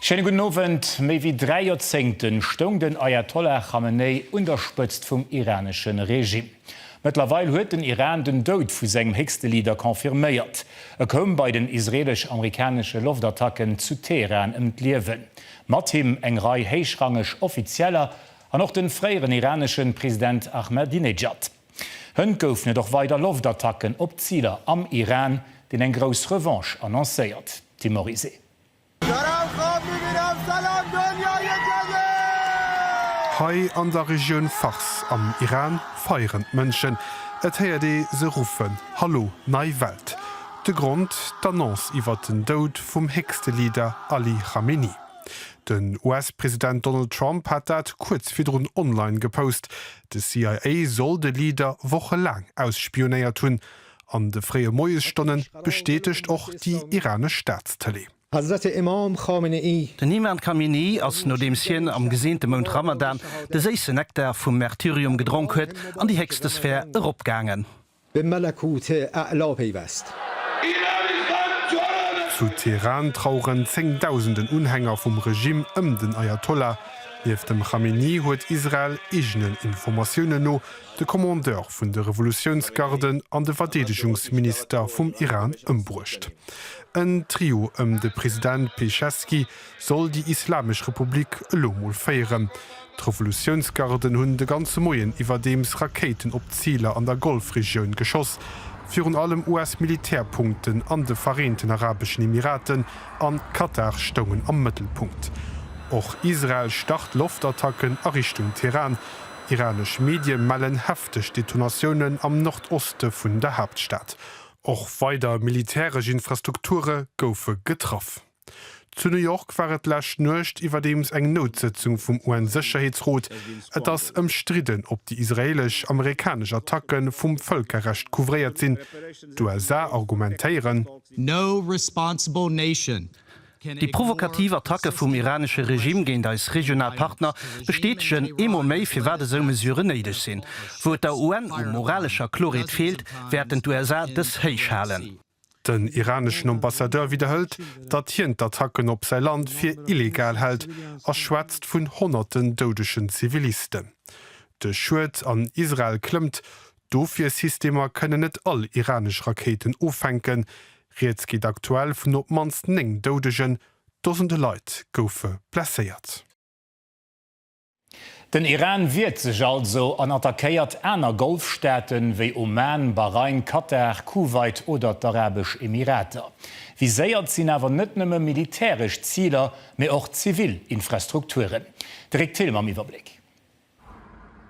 Schéine gudden Owend. Méi wéi 3 Joerzéngte stoung den Ayatollah Khamenei un der Spëtzt vum iranesche Regime. Mëttlerweil huet den Iran den Doud vu sengem héchste Leader confirméiert. E koum bei den israelesch-amerikanesche Loftattacken zu Teheran ëm d'Liewen. Mat him eng Rei héichrangeg Offizieller an och de fréieren iranesche President Ahmadinejad. Hënt goufen et och weider Loftattacken op Ziler am Iran, deen eng grouss Revanche annoncéiert. Tim Morizet. Hei an der Regioun Fars am Iran feieren d'Mënschen. Et héiert ee se ruffen, Hallo nei Welt! De Grond, d'Annonce iwwert den Doud vum héchste Leader Ali Khamenei. Den US-President Donald Trump hat dat kuerz virdrun online gepost. De CIA soll de Leader wochelaang ausspionéiert hunn. An de fréie Moiesstonne bestätegt och déi iranesch Staatstëlee. Den Imam Khamenei ass, nodeems hien am geseente Mount Ramadan de séissen Nektar vum Märtyrium gedronk huet, an déi héchste Sphär eropgaangen. Zu Teheran traueren zéngdausenden Unhänger vum Regimm ëm den Ayatollah. Nieft dem Khamenei huet Israel eegenen Informatiounen no de Commandeur vun de Revolutiounsgarden an de Verdeedegungsminister vum Iran ëmbruecht. En Trio ëm de President Peschesky soll déi Islamesch Republik elo mol féieren. D'Revolutiounsgarden hunn de ganze Moien iwwerdeems Rakéiten op Ziler an der Golfregioun geschoss, virun allem US-Militärpunkten an de Vereenten Arabeschen Emiraten an Katar stoungen am Mëttelpunkt. Och Israel start Loftattacken a Richtung Teheran. Iranesch Medie mellen hefteg Detonatiounen am Nordoste vun der Haaptstad. Och weider militäresch Infrastrukture goufe getraff. Zu New York war et lescht Nuecht iwwerdeems eng Noutsëtzung vum UN-Sécherheetsrot. Et ass ëmstridden, ob déi israeelesch-amerikanesch Attacke vum Vëlkerrecht couvréiert sinn. D'USA argumentéieren. No responsible nation Déi provokativ Attacke vum iranesche Regime géint eis regional Partner bestätegen eemol méi, firwat esou Mesuren néideg sinn. Wou et der UN u moralescher Klorheet feelt, wäerten d'USA dës héich halen. Den iraneschen Ambassadeur widderhëlt, datt hien d'Attacken op säi Land fir illegal hält a schwätzt vun honnerten doudegen Zivilisten. De Schued an Israel klëmmt, D'Ofwiersystemer kënnen net all iranesch Rakéiten offänken. Rieds geet aktuell vun op d'mannst 9 Doudegen, Dosende Leit goufe blesséiert. Den Iran wiert sech also an attackéiert aner Golfstaaten wéi Oman, Bahrain, Katar, Kuwait oder d'Arabesch Emirater. Viséiert sinn awer net nëmme militäresch Ziler, mee och zivil Infrastrukturen. De Rick Thill mam Iwwerbléck.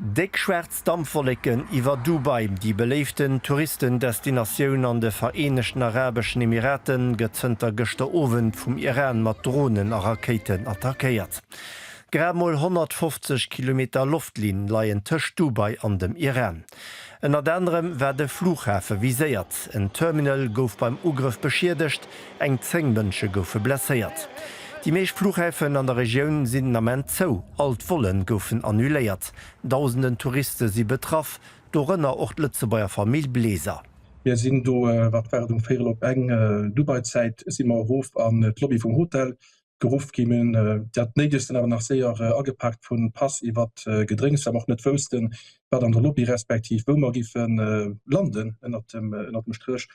Déck schwaarz Dampwolleken iwwer Dubai, déi beléiften Touristendestinatioun an de Vereenegten Arabeschen Emiraten, gëtt zënter gëschter Owend vum Iran mat Dronen a Rakéiten attackéiert. Grad mol 150 Kilometer Loftlinn leien tëscht Dubai an dem Iran. Ënnert anerem war de Flughafe viséiert. En Terminal gouf beim Ugrëff beschiedegt, eng 10 Mënsche goufe blesséiert. Déi meescht Flughäfen an der Regioun sinn den Ament zou, all d'Volle goufen annuléiert. Dausenden Touriste si betraff, dorënner och d'Lëtzebuerger Famill Bleser. Mir sinn do, wat war et, um véierel op eng Dubai-Zäit si mer erof an d'Lobby vum Hotel. Geruff ginn. Mir hunn dat Néidegsten awer nach séier agepaakt, vu Pass iwwert Gedrénks, well mer och net woussten, wat an der Lobby respektiv wou mer giffe landen ënnert dem Stréch.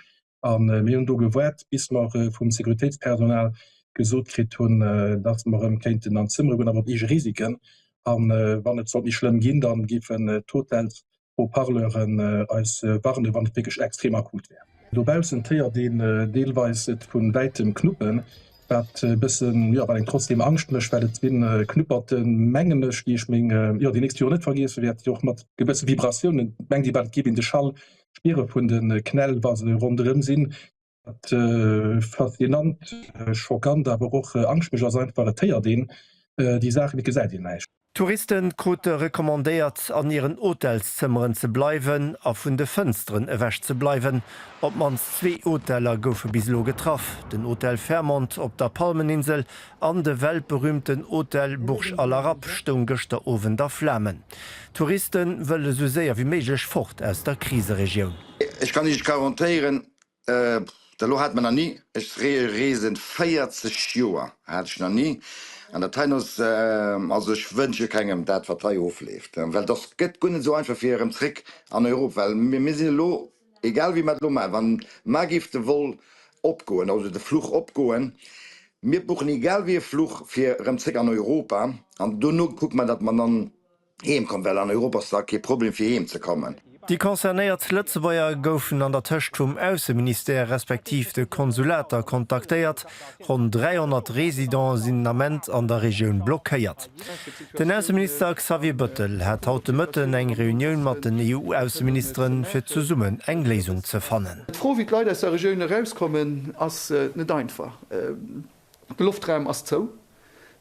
A mir hunn do gewaart, bis mer vum Sécuritéitspersonal gesot kritt hunn, datt mer erëm kéinten an d'Zëmmere goen, awer op eege Risiken. A wann et sollt méi schlëmm ginn, da géifen d'Hotels Haut-parleuren eis warnen, wann et wierklech extrem akut wär. Dobaussen héiert een deelweis et vu wäitem knuppen, wat e bëssen, jo, wat engem trotzdeem Angscht mécht, well et si Knupperten, mengen ech, déi ech meng, jo, déi nächst Joren net vergiesse wäert, déi och mat gewësse Vibratiounen, mengt ee bal, et géif een de Schall spiere vun de Knäll, wa se ronderëm sinn. Wat faszinant, schockant, awer och Angscht mécht, ass einfach, et héiert een déi Saachen, et gesäit een näischt. Touriste krute recommandéiert, an hiren Hotelszëmmeren ze bleiwen a vun de Fënsteren ewech ze bleiwen. Op d'mannst zwee Hoteller goufe bis elo getraff, den Hotel Fairmont op der Palmeninsel an de weltberüümten Hotel Burj Al Arab stoung gëschter Owend a Flamen. Touriste wëlle sou séier wéi méiglech fort aus der Kriseregioun. Ech kann Iech garantéieren. Dat elo hat mer nach ni, ech reesen 40 Joer, hat ech nach ni an dat hei ass, also ech wënsche kengem dat wat hei ofleeft, well dass gëtt guer net esou einfach fir erëm zréck an Europa, well mir sinn elo, egal wéi mer et elo maachen, wann mar géif de Vol opgoen, also de Fluch opgoen, mir buchen egal wéi e Fluch fir erëm zréck an Europa an dono kucke mer, datt mer dann Heem kommen, well an Europa ass da kee Problem fir heem ze kommen. Déi concernéiert Lëtzebuerger goufen an der Tëscht vum Ausseministère respektiv de Konsulater kontaktéiert. Ronn 300 Residente sinn den Ament an der Regioun blockéiert. Den Ausseminister Xavier Bëttel hat haut de Mëtten eng Reunioun mat den EU-Ausseministeren, fir zesummen eng Léisung ze fannen. D'Fro, wéi d'Leit aus der Regioun erauskommen, ass net einfach. De Loftraum ass zou.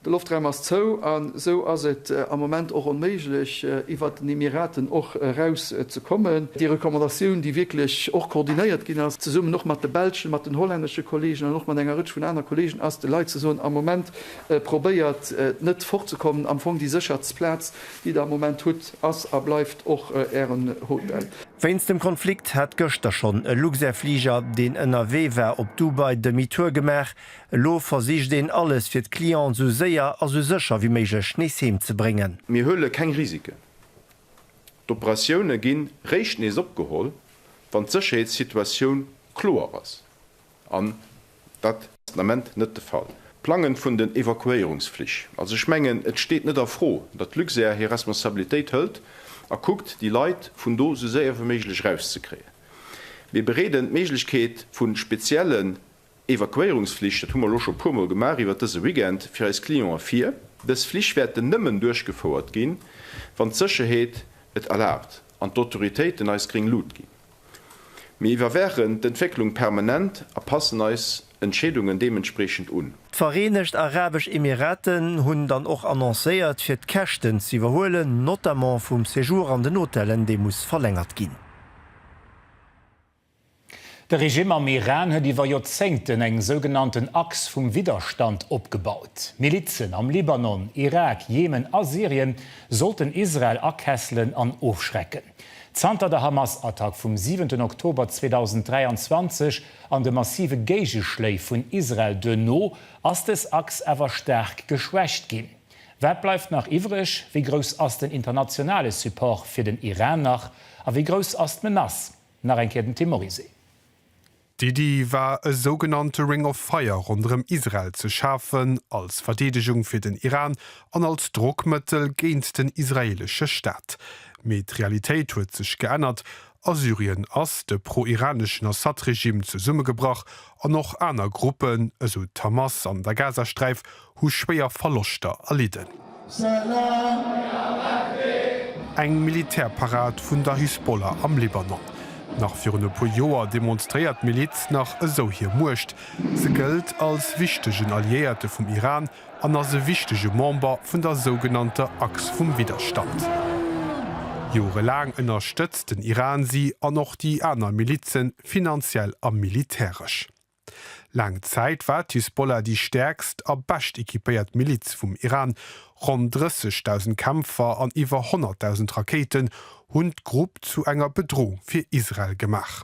De Loftraum ass zou an esou ass et am Moment och onméiglech, iwwert den Emiraten och eraus ze kommen. Déi Recommandatioun, déi wierklech och koordinéiert ginn ass, zesummen och mat de belschen, mat den hollännesche Kollegen an och mat enger Rëtsch vun aner Kollegen, ass de Leit ze soen, am Moment probéiert net fortzekommen. Am Fong déi séchertst Plaz, déi Der am Moment hutt, ass a bleift och Ären Hotel. Wéinst dem Konflikt hat gëschter schonn e Luxair-Fliger, deen ënnerwee war op Dubai, Demi-Tour gemaach. Elo versicht een alles fir d'Clienten sou séier a sou sécher wéi méiglech nees heem ze bréngen. Mir huele keng Risiken. D'Operatioune ginn réischt nees opgeholl, wann d'Sécherheetssituatioun kloer ass. An dat ass den Ament net de Fall. D'Plangen vun den Evakuéierungsflich. Also ech mengen, et steet net a Fro, datt Luxair hir Responsabilitéit hëlt a kuckt, déi Leit vun do esou séier wéi méiglech erauszekréien. Mir bereeden d'Méiglechkeet vu speziellen Evakuéierungsflich, dat hu mer elo scho puermol gemaach iwwert dëse Weekend, fir eis Clientë vir. Dës Flich wäerten nëmmen duerchgefouert ginn, wann d'Sécherheet et erlaabt an d'Autoritéiten eis gréng Lut ginn. Mir iwwerwaachen d'Entwécklung permanent a passen eis Entscheedungen deementspreechend un. D'Vereenegt Arabesch Emiraten hunn dann och annoncéiert, fir d'Käschten ze iwwerhuelen, notamment vum Séjour an den Hotellen, dee muss verlängert ginn. De Regimm am Iran huet iwwer Joerzéngten eng sougenannten Achs vum Widderstand opgebaut. Milizen am Libanon, Irak, Jemen a Syrien sollten Israel akesselen an ofschrecken. Zanter der Hamas-Attack vum siwenten Oktober 2023 an de massive Géigeschléi vun Israel duerno ass dës Achs awer staark geschwächt ginn. Wat bleift nach iwwreg? Wéi grouss ass den internationale Support fir den Iran nach a wéi grouss ass d'Menace? Nach eng Kéier den Tim Morizet. D'Iddi war e sougenannte Ring of Fire ronderëm Israel ze schafen, als Verdeedegung fir den Iran an als Drockmëttel géint den israeelesche Staat. Mee d'Realitéit huet sech geännert. A Syrien ass de pro-iraneschen Assad-Regime zesummegebrach an och aner Gruppen, esou d'Hamas an der Gazasträif, hu schwéier Verloschter erlidden. Eng Militärparad vun der Hisbollah am Libanon. Nach virun e puer Joer demonstréiert d'Miliz nach esou hir Muecht. Se gëllt als wichtegen Alliéierte vum Iran an ass e wichtege Member vun der sougenannter Achs vum Widderstand. Jorelaang ënnerstëtzt den Iran si an och déi aner Milizen finanziell a militäresch. Laang Zäit war d'Hisbollah déi stäerkst a bescht equipéiert Miliz vum Iran. Ronn 30.000 Kämpfer an iwwer 100.000 Rakéiten hunn d'Grupp zu enger Bedroung fir Israel gemaach.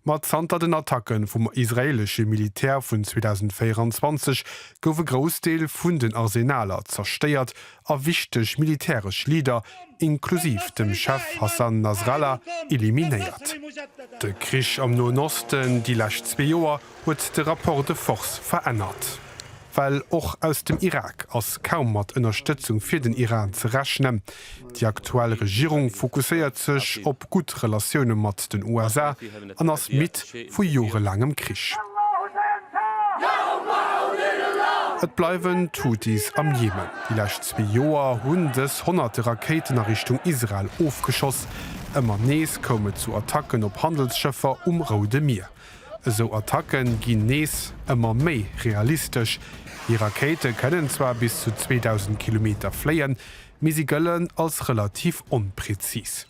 Ma zanter den Attacke vum israeelesche Militär vun 2024 gouf e Groussdeel vun den Arsenaler zerstéiert a wichteg militäresch Leader, inklusiv dem Chef Hassan Nasrallah, eliminéiert. De Krich am Noen Osten déi lescht zwee Joer huet de Rapport de force verännert. Well och aus dem Irak ass kaum mat Ënnerstëtzung fir den Iran ze rechnen. Déi aktuell Regierung fokusséiert sech op gutt Relatioune mat den USA an ass midd vu jorelaangem Krich. Et bleiwen d'Huthis am Jemen. Déi lescht zwee Joer hunn dës honnerte Rakéiten a Richtung Israel ofgeschoss. Ëmmer nees koum et zu Attacken op Handelsschëffer um Roude Mier. Esou Attacke ginn nees ëmmer méi realistesch. Déi Rakéite kënnen zwar bis zu 2.000 Kilometer fléien, mee si gëllen als relativ onprezis.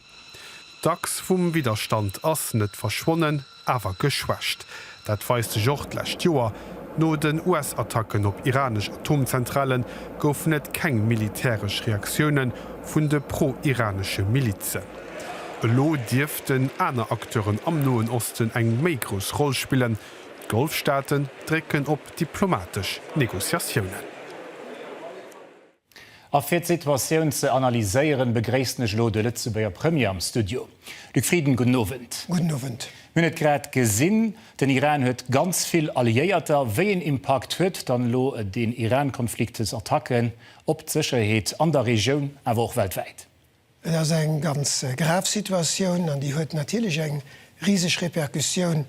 D'Achs vum Widderstand ass net verschwonnen, awer geschwächt. Dat weist sech och d'lescht Joer. No den US-Attacken op iranesch Atomzentrale goufen et keng militäresch Reaktioune vun de pro-iranesche Milizen. Elo dierften aner Acteuren am Noen Osten eng méi grouss Roll spillen. D'Golfstaaten drécken op diplomatesch Negociatiounen. A fir d'Situatioun ze analyséieren, begréissen ech elo de Lëtzebuerger Premier am Studio. Luc Frieden, gudden Owend. Gudden Owend. Mir hunn et grad gesinn, den Iran huet ganz vill Alliéierter. Wéi een Impakt huet dann elo deen Iran-Konflikt, des Attacken op d'Sécherheet an der Regioun, awer och weltwäit? Et ass eng ganz grav Situatioun an déi huet natierlech eng riseg Repercussioun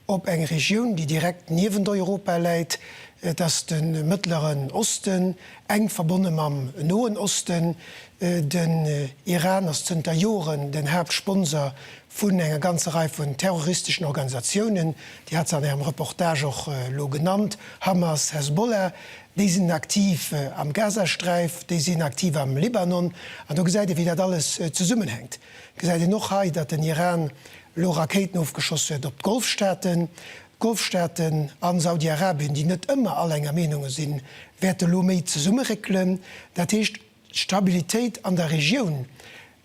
op eng Regioun, déi direkt niewent Europa läit. Et ass de Mëttleren Osten, enk verbonne mam Noen Osten. Den Iran ass zënter Joren den Haaptsponsor vun enger ganzer Rei vun terroristeschen Organisatiounen. Dir hat se an Ärem Reportage och elo genannt, Hamas, Hezbollah. Déi sinn aktiv am Gazasträif, déi sinn aktiv am Libanon. An do gesäit ee wéi dat alles zesummenhänkt. Et gesäit een och hei, datt den Iran elo Rakéiten ofgeschoss huet op d'Golfstaaten. D'Golfstaaten a Saudi-Arabien, déi net ëmmer all enger Meenunge sinn, wäerte elo méi zesummeréckelen. Dat heescht, d'Stabilitéit an der Regioun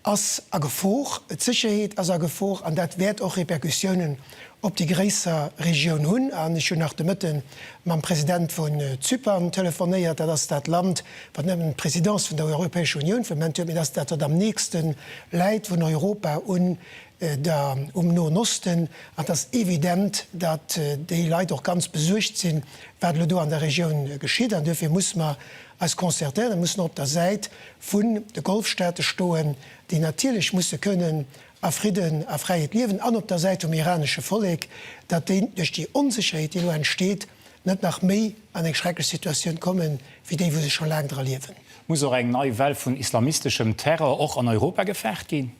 ass a Gefor, d'Sécherheet ass a Gefor an dat wäert och Repercussiounen op déi gréisser Regioun hunn. An ech hunn nach de Mëtte mam President vun Zypern telefonéiert. Dat ass dat Land, wat net nëmmen d'Presidence vun der Europäescher Unioun fir de Moment huet, mee dat ass dat, wat am nächste läit vun Europa un der, um Noen Osten. An et ass evident, datt déi Leit och ganz besuergt sinn, wat elo do an der Regioun geschitt. An duerfir muss mer eis concertéieren, mussen och op der Säit vun de Golfstaate stoen, déi natierlech musse kënnen a Fridden a Fräiheet liewen, an op der Säit vum iranesche Vollek, datt déi duerch déi Onsécherheet, déi elo entsteet, net nach méi an eng schrecklech Situatioun kommen, wéi déi, wou se scho laang dra liewen. Muss och eng nei Well vun islamisteschem Terror och an Europa gefaart ginn?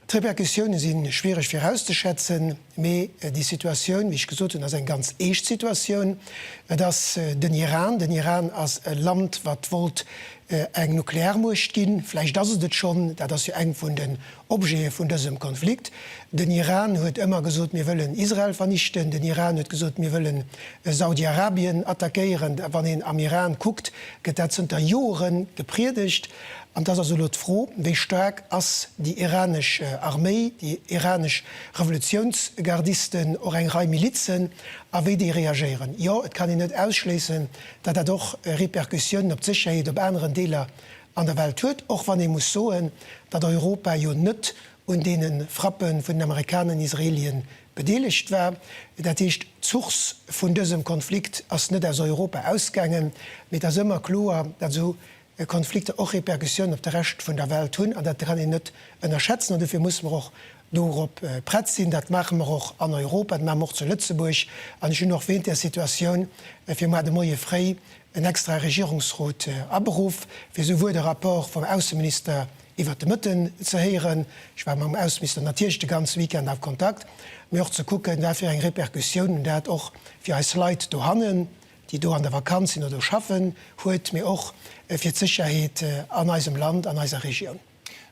D'Repercussioune si schwiereg virauszeschätzen, mee déi Situatioun, wéi ech gesot hunn, ass eng ganz eescht Situatioun. Et ass den Iran. Den Iran ass e Land, wat wollt eng Nuklearmuecht ginn. Vläicht ass et et schonn. Dat ass jo eng vun den Objete vun dësem Konflikt. Den Iran huet ëmmer gesot, mir wëllen Israel vernichten. Den Iran huet gesot, mir wëllen Saudi-Arabien attackéieren. Wann een am Iran kuckt, gëtt dat zënter Jore gepriedegt. An et ass also elo d'Fro, wéi staark ass déi iranesch Arméi, déi iranesch Revolutiounsgardisten, och eng Rei Milizen, a wéi déi reagéieren. Jo, et kann een net ausschléissen, datt dat och Repercussiounen op d'Sécherheet op aneren Deeler an der Welt huet, och wann ee muss soen, datt Europa jo net un deene Frappe vun den Amerikaner an Israelien bedeelegt war. Dat heescht, d'Source vun dësem Konflikt ass net aus Europa ausgaangen, mee et ass ëmmer kloer, datt esou Konflikter och Repercussiounen op de Rescht vun der Welt hunn, an dat kann een net ënnerschätzen. An dofir musse mer och dorop prett sinn. Dat maache mer och an Europa, dat maache mer och zu Lëtzebuerg. An ech hunn och wéint där Situatioun fir muar de Moie fréi en extrae Regierungsrot aberuff, fir souwuel de Rapport vum Ausseminister iwwert de Mëtten ze héieren, ech war mam Ausseminister natierlech de ganze Weekend a Kontakt, mee och ze kucken, wat fir eng Repercussiounen dat och fir eis Leit dohannen déi do an der Vakanz sinn oder do schaffen, huet, mee och fir d'Sécherheet an eisem Land, an eiser Regioun.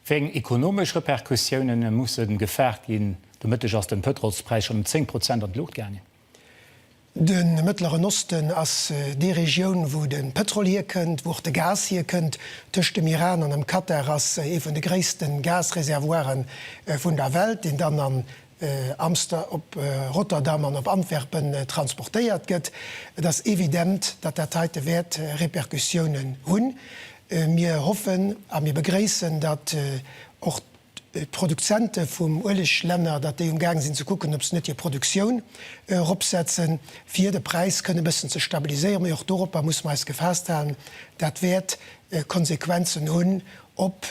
Wéi eng ekonomesch Repercussiounen musse gefaart ginn? De Mëtteg ass den Pëtrolspräis schonn ëm 10 Prozent an d'Luucht gaangen. De Mëttleren Osten ass déi Regioun, wou de Pëtrol hierkënnt, wou och de Gas hierkënnt. Tëscht dem Iran an dem Katar ass ee vun de gréisste Gasreservoire vun der Welt, deen dann an Amster op Rotterdam an op Antwerpen transportéiert gëtt. Et ass evident, datt dat heite wäert Repercussiounen hunn. Mir hoffen a mir begréissen, datt och d'Produzente vum Ueleglänner, datt déi umgaang sinn ze kucken, ob se net hir Produktioun eropsetzen, fir de Präis kënne e bëssen ze stabiliséieren. Mee och doropper musse mer eis gefaasst halen, dat wäert Konsequenzen hunn op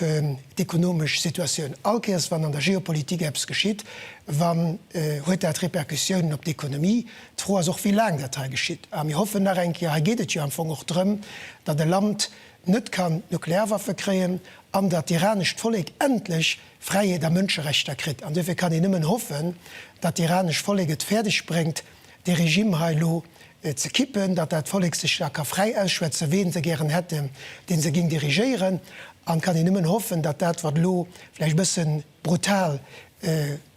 d'ekonomesch Situatioun. All Kéiers wann an der Geopolitik eppes geschitt, wann huet dat Repercussiounen op d'Ekonomie. D'Fro ass och wéi laang dat hei geschitt. A mir hoffen nach eng Kéier, hei geet et jo am Fong och drëm, datt e Land net kann Nuklearwaffe kréien an datt d'iranescht Vollek endlech Fräiheet a Mënscherechter kritt. An duerfir kann een nëmmen hoffen, datt d'iranesch Vollek et fäerdeg bréngt, dee Regime hei elo ze kippen, datt dat Vollek sech da ka fräi ausschwätzen, ween se gären hätten, dee se géing dirigéieren. An et kann een nëmmen hoffen, datt dat, wat elo vläicht e bësse brutal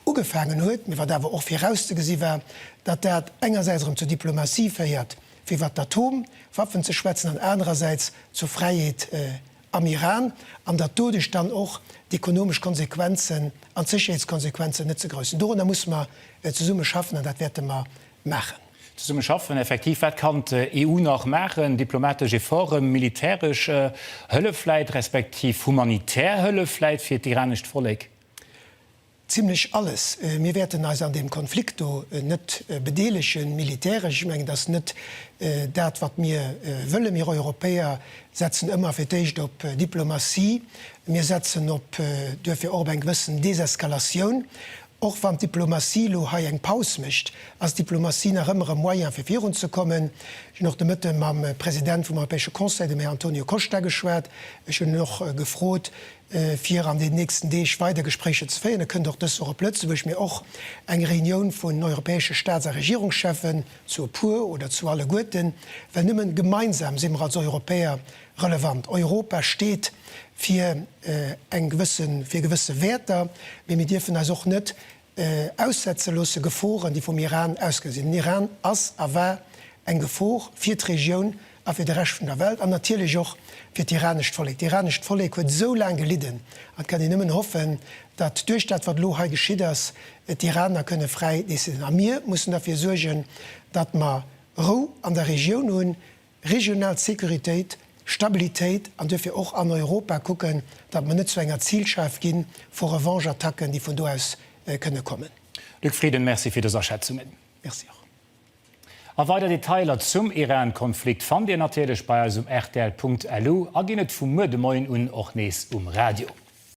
ugefaangen huet, mee wat awer och virauszegesi war, datt dat engersäits erëm zur Diplomatie féiert, fir iwwert d'Atomwaffen ze schwätzen, an anerersäits zur Fräiheet am Iran, an datt doduerch dann och d'ekonomesch Konsequenzen an d'Sécherheetskonsequenzen net ze grouss sinn. Dorunner musse mer zesumme schaffen an dat wäerte mer maachen. Zesumme schaffen, effektiv. Wat kann d'EU nach maachen? Diplomatesch Efforten, militäresch Hëllef vläit, respektiv humanitär Hëllef vläit fir d'iranescht Vollek? Zimlech alles. Mir wäerten eis an deem Konflikt do net bedeelegen, militäresch. Ech mengen, dat ass net dat, wat mir wëllen. Mir Europäer setzen ëmmer fir d'éischt op Diplomatie. Mir setzen op duerfir och op eng gewëssen Deseskalatioun. Och wann d'Diplomatie elo hei eng Paus mécht, ass d'Diplomatie nach ëmmer e Moyen fir virunzekommen. Ech hunn och de Mëtte mam President vum Europäesche Conseil, dem Här Antonio Costa, geschwat. Ech hunn en och gefrot, fir an den nächsten Deeg weider Gespréicher ze féieren. E kënnt och dës Woch op Lëtzebuerg, mee och eng Reunioun vun europäesche Staats a Regierungscheffen, zu e puer oder zu alleguerten, well nëmmen gemeinsam si mer als Europäer relevant. Europa steet fir eng gewësse, fir gewësse Wäerter, mee mir dierfen eis och net aussetze loosse Geforen, déi vum Iran ausgaange sinn. Den Iran ass a war eng Gefor fir d'Regioun a fir de Rescht vun der Welt an natierlech och fir d'iranescht Vollek. D'iranescht Vollek huet esou laang gelidden an et kann een nëmmen hoffen, datt duerch dat, wat elo hei geschitt ass, d'Iraner kënne fräi décidéieren. A mir mussen derfir suergen, datt mer Rou an der Regioun hunn, regional Sécuritéit, Stabilitéit an duerfir och an Europa kucken, datt mer net zu enger Zilscheif gi vu Revanche-Attacken, déi vun do aus kënne kommen. Luc Frieden, Merci fir dës Aschätzungen. Merci och. A weider Detailer zum Iran-Konflikt fannt Dir natierlech bei eis um rtl.lu a ginn et vu muer de Moien un och nees um Radio.